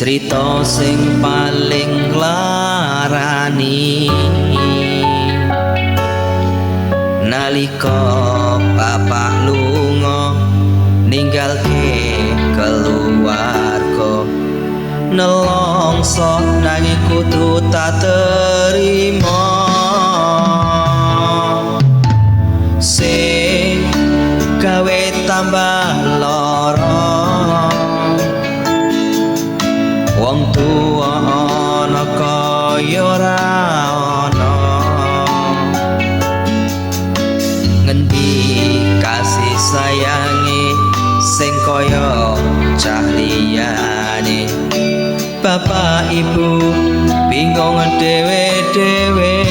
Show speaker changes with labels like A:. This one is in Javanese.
A: Crita sing paling nglarani nalika bapak lunga ninggalke keluarga, nelongso nanging kudu tak terima. Sing gawe tambah lara, wong tuwa ana kaya ora ana. Ngendi kasih sayange sing kaya cah liyane? Bapak ibu bingung dhewe-dhewe.